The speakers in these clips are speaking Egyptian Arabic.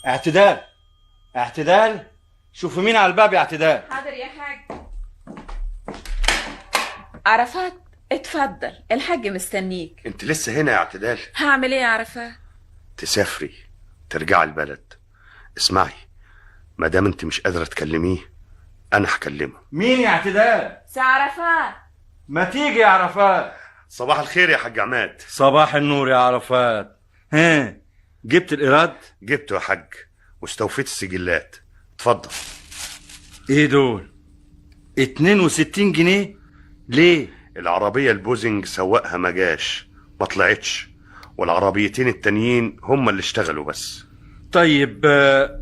اعتدال، اعتدال، شوفوا مين على الباب يا اعتدال. حاضر يا حاج. عرفات اتفضل، الحاج مستنيك. انت لسه هنا يا اعتدال؟ هعمل ايه يا عرفات؟ تسافري ترجعي البلد. اسمعي، ما دام انت مش قادرة تكلميه انا هكلمه. مين يا اعتدال؟ سي عرفات. ما تيجي يا عرفات. صباح الخير يا حاج عماد. صباح النور يا عرفات. ها، جبت الايراد؟ جبته يا حاج، واستوفيت السجلات. اتفضل. ايه دول؟ 62 جنيه؟ ليه؟ العربية البوزنج سواقها ما جاش، ما طلعتش، والعربيتين التانيين هم اللي اشتغلوا بس. طيب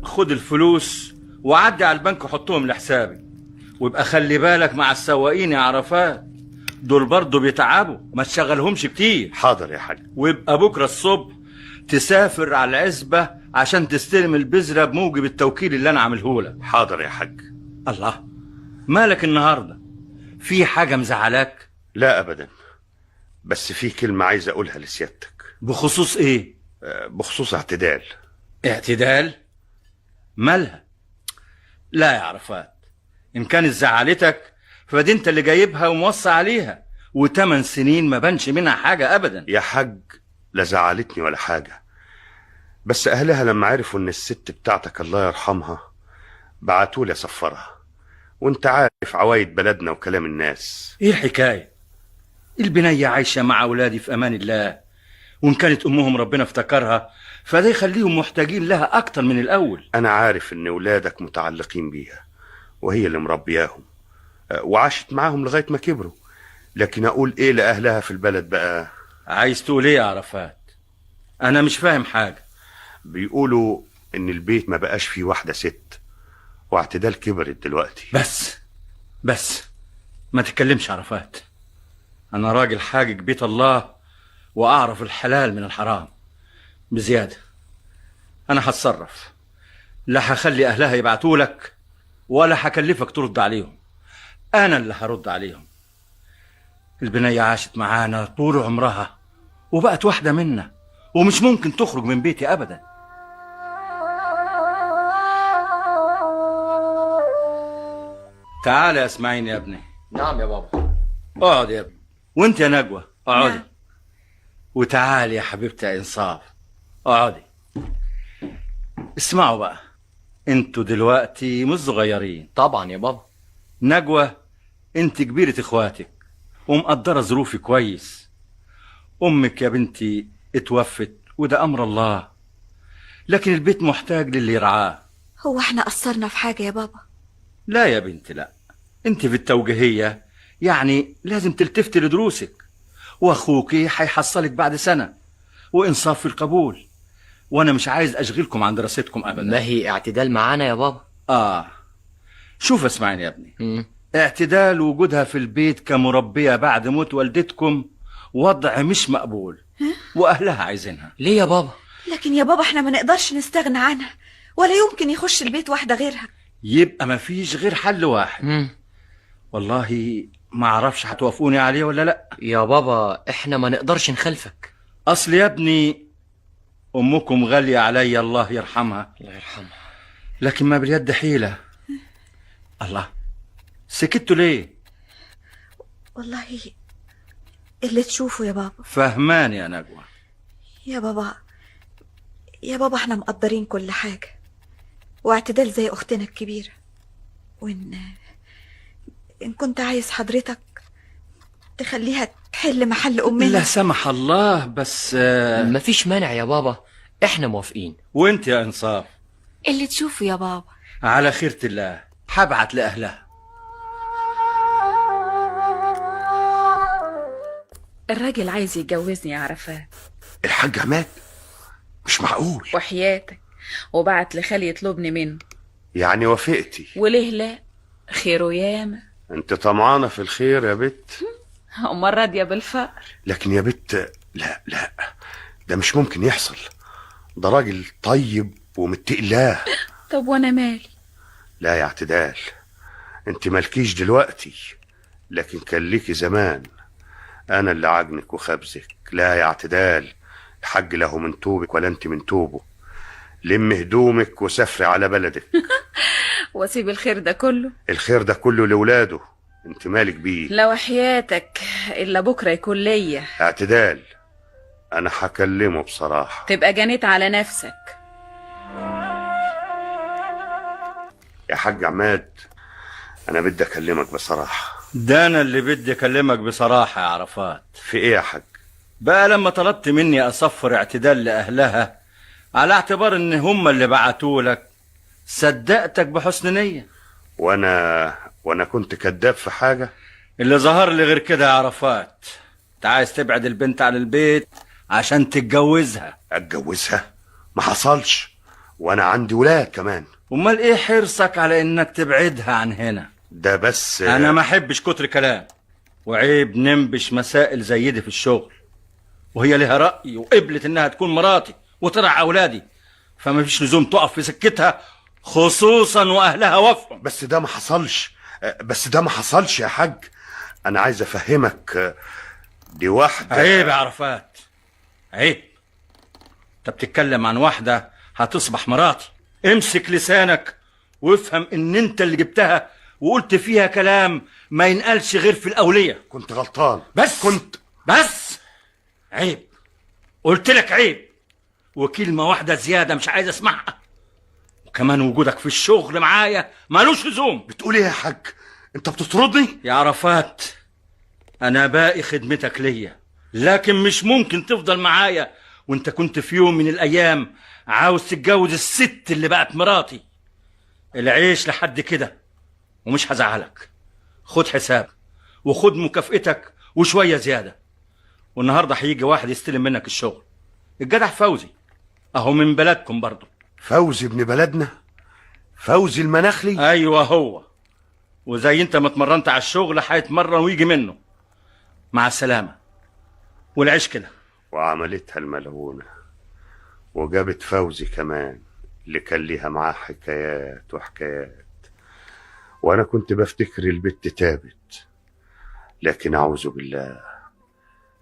خد الفلوس وعدي على البنك وحطهم لحسابي، ويبقى خلي بالك مع السواقين يا عرفات، دول برضه بيتعبوا، ما تشغلهمش كتير. حاضر يا حاج. ويبقى بكره الصبح تسافر على العزبة عشان تستلم البذرة بموجب التوكيل اللي انا عاملهولك. حاضر يا حاج. الله، مالك النهارده؟ في حاجة مزعلاك؟ لا ابدا، بس في كلمة عايز اقولها لسيادتك. بخصوص ايه؟ بخصوص اعتدال. اعتدال؟ مالها؟ لا يا عرفات، ان كانت زعلتك فدي انت اللي جايبها وموصي عليها، و8 سنين ما بانش منها حاجة ابدا. يا حاج لا زعلتني ولا حاجة، بس اهلها لما عرفوا ان الست بتاعتك الله يرحمها بعتولي اسفرها، وانت عارف عوايد بلدنا وكلام الناس. ايه الحكاية؟ البنية عايشة مع اولادي في امان الله، وان كانت امهم ربنا افتكرها فده يخليهم محتاجين لها اكتر من الاول. انا عارف ان ولادك متعلقين بيها، وهي اللي مربياهم وعاشت معاهم لغاية ما كبروا، لكن اقول ايه لاهلها في البلد بقى؟ عايز تقول ايه يا عرفات؟ انا مش فاهم حاجة. بيقولوا ان البيت ما بقاش فيه واحدة ست، واعتدال كبرت دلوقتي. بس بس ما تتكلمش عرفات، انا راجل حاجج بيت الله واعرف الحلال من الحرام بزيادة. انا هتصرف، لا هخلي اهلها يبعتولك ولا هكلفك ترد عليهم، انا اللي هرد عليهم. البنية عاشت معانا طول عمرها وبقت واحدة منا، ومش ممكن تخرج من بيتي ابدا. تعال يا اسماعيل يا ابني. نعم يا بابا. اقعد يا ابني، وانت يا نجوى اقعدي. نعم. وتعالي يا حبيبتي يا انصاف اقعدي. اسمعوا بقى، انتوا دلوقتي مش صغيرين. طبعا يا بابا. نجوى انت كبيرة اخواتك ومقدرة ظروفي كويس. امك يا بنتي اتوفت وده امر الله، لكن البيت محتاج للي يرعاه. هو احنا قصرنا في حاجة يا بابا؟ لا يا بنتي لا، انت في التوجيهية يعني لازم تلتفتي لدروسك، واخوكي هيحصلك بعد سنة، وانصاف في القبول، وانا مش عايز اشغلكم عن دراستكم ابدا. ما هي اعتدال معانا يا بابا. شوف اسمعني يا ابني. اعتدال وجودها في البيت كمربية بعد موت والدتكم وضع مش مقبول، واهلها عايزينها. ليه يا بابا؟ لكن يا بابا احنا ما نقدرش نستغنى عنها، ولا يمكن يخش البيت واحدة غيرها. يبقى ما فيش غير حل واحد. والله ما اعرفش هتوافقوني عليه ولا لا. يا بابا احنا ما نقدرش نخلفك. اصل يا ابني امكم غالية عليا الله يرحمها. الله يرحمها. لكن ما باليد حيلة. الله، سكتوا ليه؟ والله اللي تشوفه يا بابا. فهمان يا نجوى. يا بابا يا بابا احنا مقدرين كل حاجة، واعتدال زي أختنا الكبيرة، وإن كنت عايز حضرتك تخليها تحل محل أمنا. لا سمح الله، بس مفيش مانع يا بابا، احنا موافقين. وانت يا إنصاف؟ اللي تشوفه يا بابا. على خيرة الله، هبعت لأهلها. الراجل عايز يتجوزني يا عرفات. الحاج عماد؟ مش معقول. وحياتك، وبعت لخالي يطلبني منه. يعني وافقتي؟ وليه لا، خيره ياما. انت طمعانه في الخير يا بت. امال راضية بالفقر؟ لكن يا بت لا لا، ده مش ممكن يحصل، ده راجل طيب ومتقي الله. طب وانا مالي؟ لا يا اعتدال، انت مالكيش دلوقتي، لكن كان ليكي زمان. انا اللي عجنك وخبزك. لا يا اعتدال، الحاج له من توبك ولا انت من توبه. لم هدومك وسافري على بلدك. واسيب الخير ده كله؟ الخير ده كله لولاده، انت مالك بيه؟ لو حياتك الا بكره يكون ليا. اعتدال، انا هكلمه بصراحة. تبقى جنيت على نفسك يا حاج عماد. انا بدي اكلمك بصراحة. ده انا اللي بدي اكلمك بصراحة يا عرفات. في ايه يا حاج؟ بقى لما طلبت مني اصفر اعتدال لاهلها على اعتبار ان هم اللي بعتولك، صدقتك بحسن نيه. وانا كنت كذاب في حاجة؟ اللي ظهر لي غير كده يا عرفات. انت عايز تبعد البنت عن البيت عشان تتجوزها. اتجوزها؟ ما حصلش، وانا عندي ولاد كمان. امال ايه حرصك على انك تبعدها عن هنا؟ ده بس انا ما احبش كتر كلام، وعيب ننبش مسائل زي دي في الشغل، وهي لها رأي وقبلت انها تكون مراتي وترعى اولادي، فما فيش لزوم تقف في سكتها، خصوصا واهلها وافقوا. بس ده ما حصلش، بس ده ما حصلش يا حاج. انا عايز افهمك، دي واحدة. عيب يا عرفات، عيب. انت بتتكلم عن واحدة هتصبح مراتي. امسك لسانك وافهم ان انت اللي جبتها وقلت فيها كلام ما ينقلش غير في الاولية. كنت غلطان. بس كنت بس عيب، قلت لك عيب، وكلمه واحدة زيادة مش عايز اسمعها. وكمان وجودك في الشغل معايا مالوش لزوم. بتقول ايه يا حاج؟ انت بتطردني يا عرفات؟ انا باقي خدمتك ليا، لكن مش ممكن تفضل معايا وانت كنت في يوم من الايام عاوز تتجوز الست اللي بقت مراتي. العيش لحد كده ومش هزعلك. خد حسابك وخد مكافئتك وشوية زيادة. والنهارده هيجي واحد يستلم منك الشغل، الجدع فوزي، اهو من بلدكم برضه. فوزي ابن بلدنا؟ فوزي المناخلي؟ ايوه هو. وزي انت ما اتمرنت على الشغل هيتمرن ويجي منه. مع السلامة، والعيش كده. وعملتها الملعونة، وجابت فوزي كمان اللي كان ليها معاه حكايات وحكايات، وانا كنت بفتكر البت تابت، لكن اعوذ بالله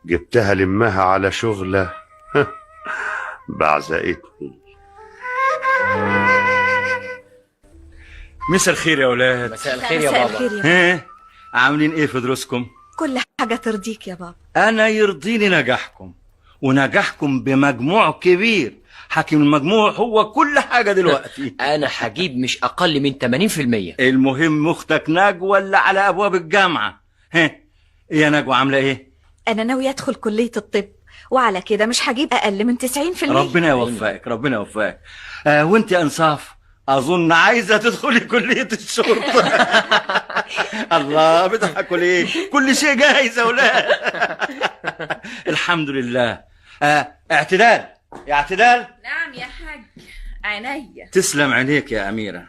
جبتها لمها على شغله بعزقتني. مساء الخير يا اولاد. مساء الخير يا بابا. ها عاملين ايه في دروسكم؟ كل حاجة ترضيك يا بابا. انا يرضيني نجاحكم، ونجاحكم بمجموع كبير. حاكم المجموع هو كل حاجة دلوقتي. انا هجيب مش اقل من 80%. المهم اختك نجوى اللي على ابواب الجامعة. ها يا نجوى عامله ايه؟ انا ناوية ادخل كليه الطب، وعلى كده مش هجيب اقل من 90%. ربنا يوفقك، ربنا يوفقك. وانت يا انصاف اظن عايزه تدخلي كليه الشرطة. الله، بتضحكوا ليه؟ كل شيء جاهز يا اولاد. الحمد لله. اعتدال، يا اعتدال. نعم يا حاج. عينيا. تسلم عينيك يا اميره.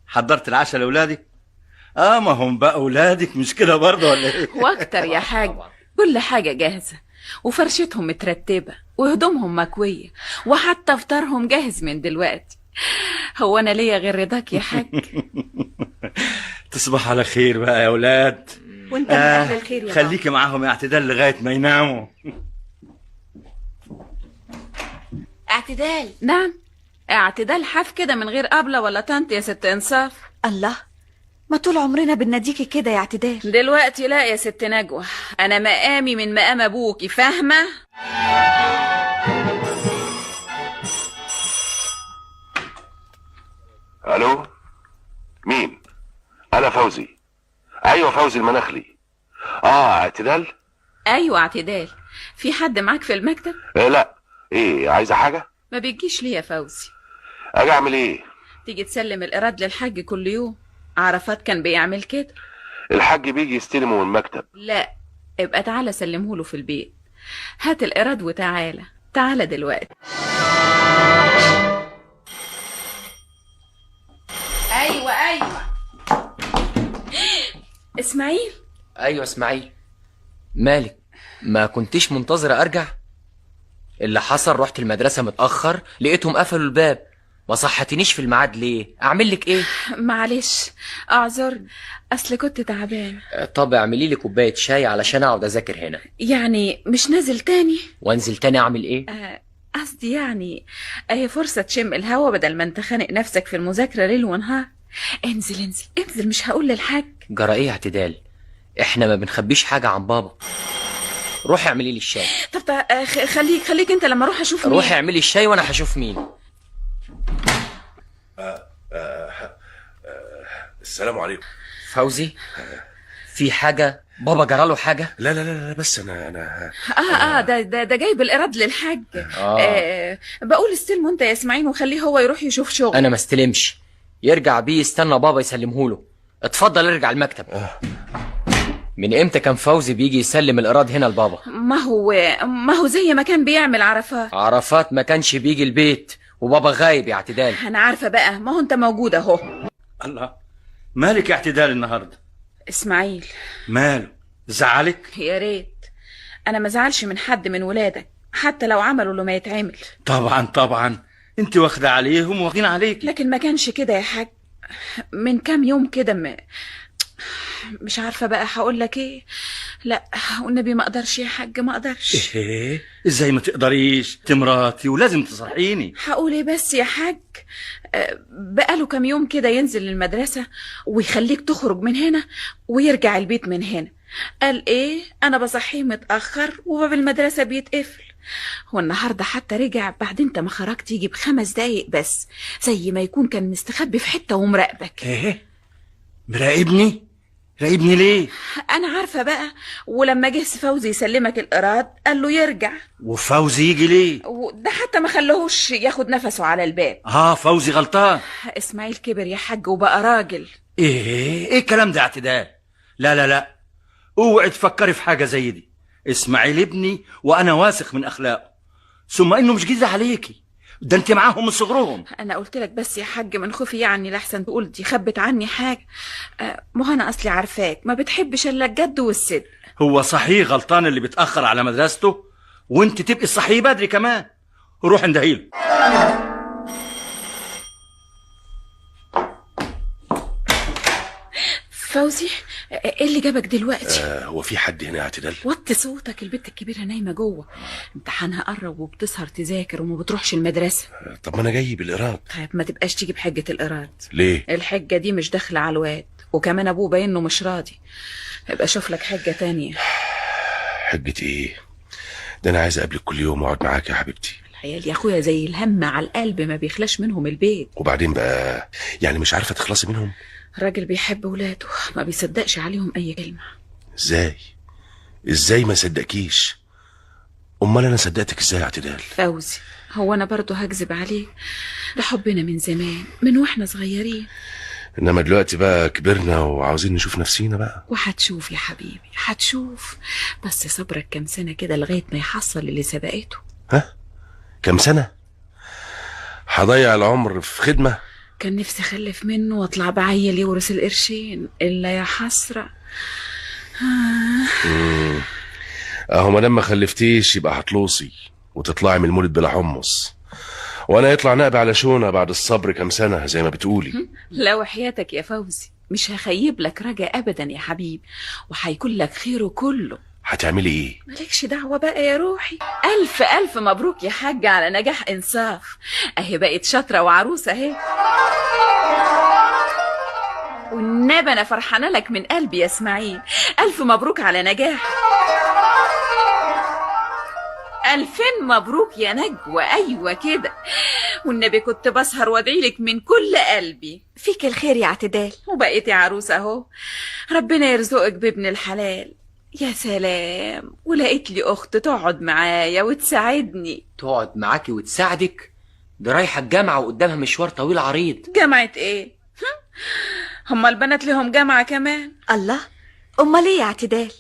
حضرت العشاء لاولادي؟ ما هم بقى اولادك مش كده برضه ولا ايه؟ واكتر يا حاج، كل حاجة جاهزة، وفرشتهم مترتبة، وهدومهم مكويه، وحتى فطارهم جاهز من دلوقتي. هو انا ليا غير رضاك يا حاج؟ تصبح على خير بقى يا اولاد. وانت من اهل الخير يا بابا. خليكي معاهم يا اعتدال لغاية ما يناموا. اعتدال. نعم. اعتدال حاف كده من غير قبله ولا طنط يا ست انصاف. الله، ما طول عمرنا بناديكي كده يا اعتدال. دلوقتي لا يا ست نجوى، انا مقامي من مقام ابوكي، فاهمه؟ الو، مين؟ انا فوزي. ايوه فوزي المناخلي. اعتدال؟ ايوه اعتدال. في حد معاك في المكتب؟ لا. ايه، عايزه حاجة؟ ما بتجيش ليه يا فوزي؟ اجي اعمل ايه؟ تيجي تسلم الإيراد للحاج كل يوم. عرفات كان بيعمل كده. الحاج بيجي يستلمه من المكتب. لا، ابقى تعالى سلمه له في البيت. هات الإيراد وتعالى، تعالى دلوقتي. ايوه ايوه. اسماعيل. ايوه اسماعيل. مالك؟ ما كنتش منتظره ارجع؟ اللي حصل رحت المدرسة متاخر، لقيتهم قفلوا الباب. ما صحتنيش في الميعاد ليه؟ اعمل لك ايه؟ معلش اعذرني، اصل كنت تعبان. طب اعملي لي كوباية شاي علشان اقعد اذاكر هنا. يعني مش نازل تاني؟ وانزل تاني اعمل ايه؟ قصدي يعني اهي فرصة تشم الهوا بدل ما انت خانق نفسك في المذاكرة ليل ونهار. انزل انزل انزل، مش هقول للحاج. جرى ايه يا اعتدال؟ احنا ما بنخبيش حاجة عن بابا. روحي اعملي لي الشاي. طب خليك خليك انت لما اروح اشوف مين. روحي اعملي الشاي وانا هشوف مين. السلام عليكم. فوزي، في حاجة؟ بابا جراله حاجة؟ لا لا لا لا، بس انا ده جايب الإيراد للحاج. بقول استلمه انت يا اسماعيل وخليه هو يروح يشوف شغل. انا ما استلمش، يرجع بيه يستنى بابا يسلمهوله. اتفضل ارجع المكتب. من امتى كان فوزي بيجي يسلم الإيراد هنا لبابا؟ ما هو زي ما كان بيعمل عرفات. عرفات ما كانش بيجي البيت وبابا غايب يا اعتدال. انا عارفة بقى، ما هو انت موجود اهو. الله، مالك يا اعتدال النهارده؟ اسماعيل ماله؟ زعلك؟ يا ريت، انا ما زعلش من حد من ولادك حتى لو عملوا اللي ما يتعمل. طبعا طبعا، انت واخده عليهم واخدين عليك. لكن ما كانش كده يا حاج. من كام يوم كده مش عارفه بقى هقول لك ايه. لا والنبي ما اقدرش يا حاج، ما اقدرش. ايه؟ ازاي ما تقدريش؟ انت مراتي ولازم تصحيني. هقول ايه بس يا حاج؟ بقاله كام يوم كده ينزل المدرسة ويخليك تخرج من هنا ويرجع البيت من هنا. قال ايه؟ انا بصحيه متاخر وباب المدرسة بيتقفل. والنهارده حتى رجع بعد انت ما خرجت يجي ب5 دقايق بس، زي ما يكون كان مستخبي في حتة ومراقبك. ايه؟ مراقبني؟ راقبني ليه؟ انا عارفه بقى. ولما جه فوزي يسلمك الإيراد قال له يرجع. وفوزي يجي ليه؟ وده حتى ما خلوهوش ياخد نفسه على الباب. فوزي غلطان. اسماعيل كبر يا حاج وبقى راجل. ايه الكلام ده يا اعتدال؟ لا لا لا، اوعي تفكري في حاجة زي دي. اسماعيل ابني وانا واثق من اخلاقه، ثم انه مش جديد عليكي، ده انت معاهم من صغرهم. انا قلت لك بس يا حاج من خوفي يعني لحسن تقول دي خبت عني حاجة. ما انا اصلي عارفاك ما بتحبش الا الجد والصدق. هو صحيح غلطان اللي بيتاخر على مدرسته، وانت تبقي صحيح بدري كمان. روح اندهيله. فوزي، ايه اللي جابك دلوقتي؟ هو في حد هنا يا اعتدال؟ وطي صوتك، البت الكبيرة نايمة جوه، امتحانها قرب وبتسهر تذاكر وما بتروحش المدرسة. طب ما انا جاي بالايراد. طيب ما تبقاش تيجي بحجة الايراد. ليه؟ الحجة دي مش داخله على الواد، وكمان ابوه باين انه مش راضي. ابقى اشوف لك حجه تانية. حجه ايه؟ ده انا عايز اقابلك كل يوم واقعد معاك يا حبيبتي. العيال يا اخويا زي الهم على القلب، ما بيخلاش منهم البيت. وبعدين بقى يعني مش عارفه تخلصي منهم؟ الراجل بيحب ولاده، ما بيصدقش عليهم اي كلمة. ازاي؟ ازاي ما صدقكيش؟ امال انا صدقتك ازاي يا اعتدال؟ فوزي، هو انا برضه هكذب عليه؟ ده حبنا من زمان، من واحنا صغيرين. انما دلوقتي بقى كبرنا وعاوزين نشوف نفسينا بقى. وهتشوف يا حبيبي، هتشوف، بس صبرك كام سنة كده لغاية ما يحصل اللي سبقته. ها؟ كام سنة؟ هضيع العمر في خدمة؟ كان نفسي اخلف منه واطلع بعيل يورث القرشين، الا يا حسرة. اهو ما دام ما خلفتيش يبقى هتلوصي وتطلعي من المولد بلا حمص، وانا يطلع نقب على شونه بعد الصبر كام سنة زي ما بتقولي. لا وحياتك يا فوزي مش هخيب لك رجا ابدا يا حبيبي، وهيكون لك خيره كله. هتعملي ايه؟ مالكش دعوة بقى يا روحي. ألف ألف مبروك يا حاج على نجاح إنصاف، أهي بقت شاطرة وعروسة أهي. والنبي أنا فرحانة لك من قلبي يا إسماعيل، ألف مبروك على نجاح. 2000 مبروك يا نجوى. أيوة كده، والنبي كنت بسهر وادعيلك من كل قلبي. فيك الخير يا اعتدال، وبقيتي عروسة أهو، ربنا يرزقك بابن الحلال. يا سلام، ولقيت لي اخت تقعد معايا وتساعدني. تقعد معاكي وتساعدك؟ ده رايحة الجامعة وقدامها مشوار طويل عريض. جامعه ايه؟ هما البنات لهم جامعه كمان؟ الله، امال ايه يا اعتدال؟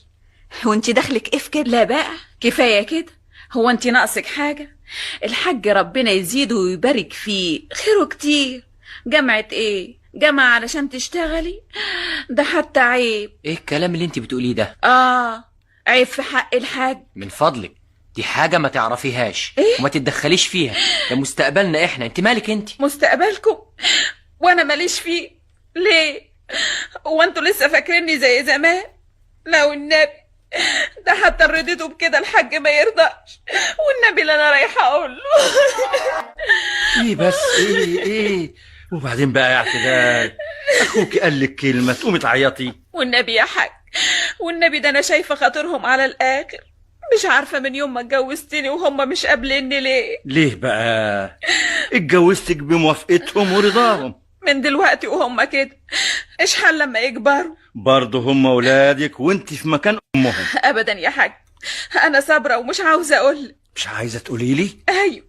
وانت دخلك ايه في كده؟ لا بقى كفاية كده، هو انت ناقصك حاجة؟ الحاج ربنا يزيده ويبارك فيه، خيره كتير. جامعه ايه؟ جامعه علشان تشتغلي؟ ده حتى عيب. ايه الكلام اللي انت بتقوليه ده؟ عيب في حق الحاج. من فضلك، دي حاجة ما تعرفيهاش. إيه؟ وما تتدخليش فيها، ده مستقبلنا احنا. انت مالك انت؟ مستقبلكم وانا ماليش فيه ليه؟ هو انتوا لسه فاكريني زي زمان؟ لا والنبي ده حتى رضيته بكده الحاج ما يرضاش، والنبي اللي انا رايحة اقول له. ايه بس ايه وبعدين بقى يا اعتدال، اخوك قال لك كلمة تقومي تعيطي؟ والنبي يا حاج، والنبي ده انا شايفه خاطرهم على الاخر، مش عارفه من يوم ما اتجوزتني وهم مش قابليني ليه. ليه بقى؟ اتجوزتك بموافقتهم ورضاهم، من دلوقتي وهم كده، ايش حال لما يكبروا؟ برضه هم ولادك وانت في مكان امهم. ابدا يا حاج، انا صابره ومش عاوزه اقول. مش عايزه تقولي لي؟ ايوه،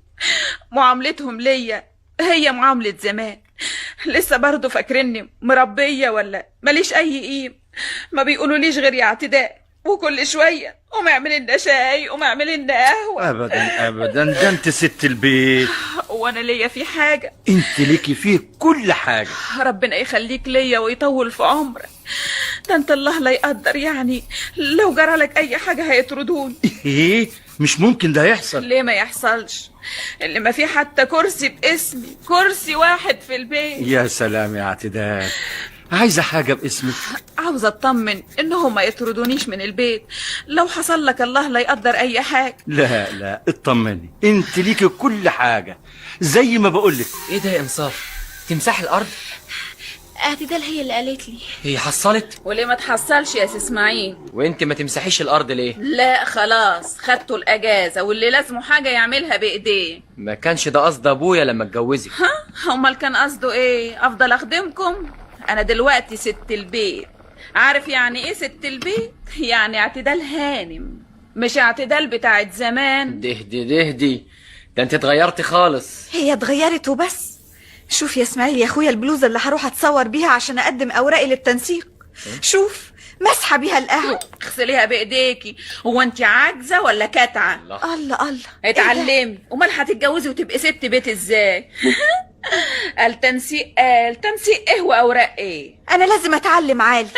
معاملتهم ليا هي معاملة زمان، لسه برضه فاكريني مربيه ولا ماليش اي قيمة، ما بيقولوليش غير يا اعتداء، وكل شوية قوم اعملي لنا شاي، قوم اعملي لنا قهوة. ابدا ابدا، ده انت ست البيت. وانا ليا في حاجة؟ انت ليكي فيه كل حاجة. ربنا يخليك ليا ويطول في عمرك، ده انت الله لا يقدر، يعني لو جرى لك اي حاجة هيطردوني. ايه؟ مش ممكن ده يحصل. ليه ما يحصلش؟ اللي ما فيه حتى كرسي باسمي، كرسي واحد في البيت. يا سلام يا اعتدال، عايزة حاجة باسمك؟ عاوزة اطمن انهم ما يطردونيش من البيت لو حصل لك الله لا يقدر اي حاجة. لا لا اطمني، انت ليكي كل حاجة زي ما بقولك. ايه ده يا انصاف؟ تمسح الارض؟ اعتدال هي اللي قالت لي. هي حصلت؟ وليه ما تحصلش يا سي اسماعيل؟ وانت ما تمسحيش الارض ليه؟ لا خلاص، خدتوا الاجازة واللي لازمه حاجة يعملها بايديه. ما كانش ده قصد ابويا لما اتجوزك. ها؟ امال كان قصده ايه؟ افضل اخدمكم؟ انا دلوقتي ست البيت، عارف يعني ايه ست البيت؟ يعني اعتدال هانم، مش اعتدال بتاعت زمان. دهدي دهدي، ده انت اتغيرتي خالص. هي اتغيرت وبس. شوف يا اسماعيل يا اخويا، البلوزة اللي هروح اتصور بيها عشان اقدم اوراقي للتنسيق، شوف مسحه بيها القهوة. اغسليها بايديكي، هو انت عاجزه ولا كاتعه؟ الله الله، اتعلمي. امال هتتجوزي وتبقي ست بيت ازاي؟ قال تنسيق، قال تنسيق ايه واوراق ايه؟ انا لازم اتعلم عالي.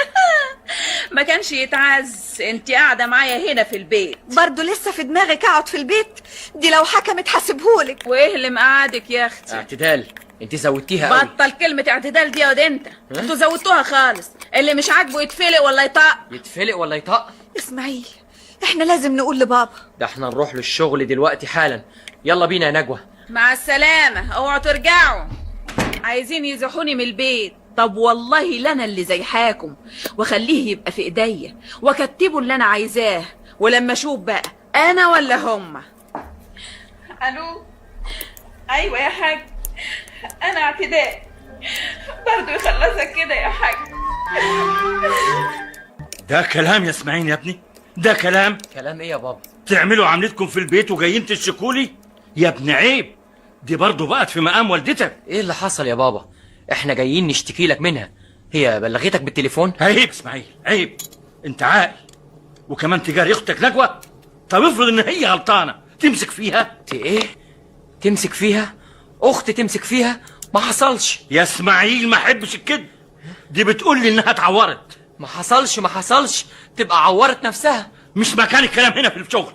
ما كانش يتعز، انت قاعدة معايا هنا في البيت. برضه لسه في دماغك اقعد في البيت؟ دي لو حكمت حاسبهولك. وايه اللي مقعدك يا اختي؟ اعتدال، انت زودتيها قوي. بطل كلمة اعتدال دي يا واد انت، انتوا زودتوها خالص. اللي مش عاجبه يتفلق ولا يطق. يتفلق ولا يطق؟ اسماعيل احنا لازم نقول لبابا. ده احنا نروح للشغل دلوقتي حالا. يلا بينا يا نجوى. مع السلامة، اوعوا ترجعوا. عايزين يزحوني من البيت. طب والله لنا اللي زيحاكم، واخليه يبقى في ايديا واكتبه اللي انا عايزاه، ولما اشوف بقى انا ولا هما. الو، ايوه يا حاج، انا اعتداء. برضو يخلصك كده يا حاج. ده كلام يا اسماعيل يا ابني؟ ده كلام؟ كلام ايه يا بابا؟ تعملوا عملتكم في البيت وجايين تشكولي يا ابن؟ عيب، دي برضو بقت في مقام والدتك. ايه اللي حصل يا بابا؟ احنا جايين نشتكي لك منها. هي بلغتك بالتليفون؟ عيب اسماعيل عيب، انت عاقل وكمان تجاري اختك نجوى. طب افرض ان هي غلطانة، تمسك فيها؟ ايه تمسك فيها؟ اخت تمسك فيها؟ ما حصلش يا اسماعيل، ما احبش الكذب. دي بتقول لي انها اتعورت. ما حصلش ما حصلش، تبقى عورت نفسها. مش مكان الكلام هنا في الشغل،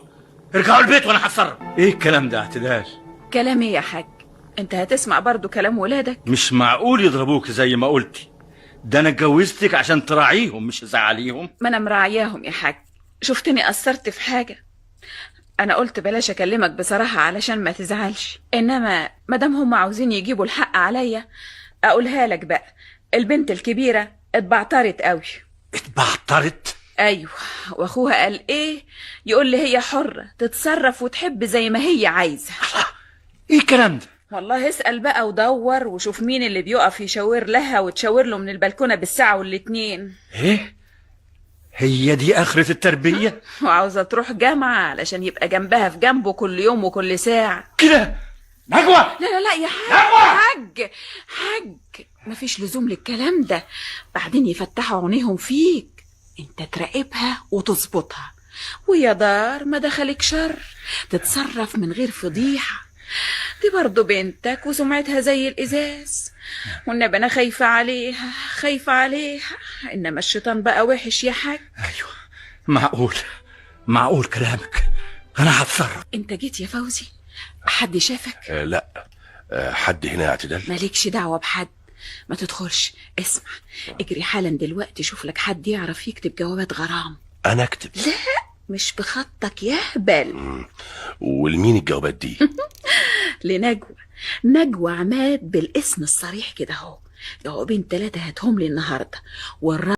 ارجعوا البيت وانا هتصرف. ايه الكلام ده اعتدال؟ كلام ايه يا حاج؟ انت هتسمع برضو كلام ولادك؟ مش معقول يضربوك زي ما قلتي، ده انا اتجوزتك عشان تراعيهم مش تزعليهم. ما انا مراعياهم يا حاج. شفتني قصرت في حاجة؟ انا قلت بلاش اكلمك بصراحة علشان ما تزعلش، انما مادام هم عاوزين يجيبوا الحق عليا اقولها لك بقى. البنت الكبيرة اتبعترت قوي. اتبعترت؟ ايوه، واخوها قال ايه؟ يقول لي هي حره تتصرف وتحب زي ما هي عايزه. ايه الكلام ده؟ والله اسأل بقى ودور وشوف مين اللي بيقف يشاور لها وتشاور له من البلكونة بالساعة والاتنين. ايه؟ هي دي آخرة التربية؟ وعاوزة تروح جامعة علشان يبقى جنبها في جنبه كل يوم وكل ساعة كده. نجوى! لا لا لا يا حاج، حاج حاج، مفيش لزوم للكلام ده، بعدين يفتحوا عينيهم فيك. انت تراقبها وتظبطها، ويا دار ما دخلك شر، تتصرف من غير فضيحة. دي برضو بنتك وسمعتها زي الإزاز، والنبي أنا خايفة عليها خايفة عليها، إنما الشيطان بقى وحش يا حاج. أيوة معقول معقول كلامك، أنا هتصرف. أنت جيت يا فوزي؟ حد شافك؟ لا. حد هنا يا اعتدال؟ مالكش دعوة بحد، ما تدخلش. اسمع، اجري حالا دلوقتي شوف لك حد يعرف يكتب جوابات غرام. أنا أكتب؟ لا مش بخطك يا هبل. والمين الجوابات دي؟ لنجوى، نجوى عماد بالاسم الصريح كده اهو. جوابين 3 هاتهم لي النهارده، والرد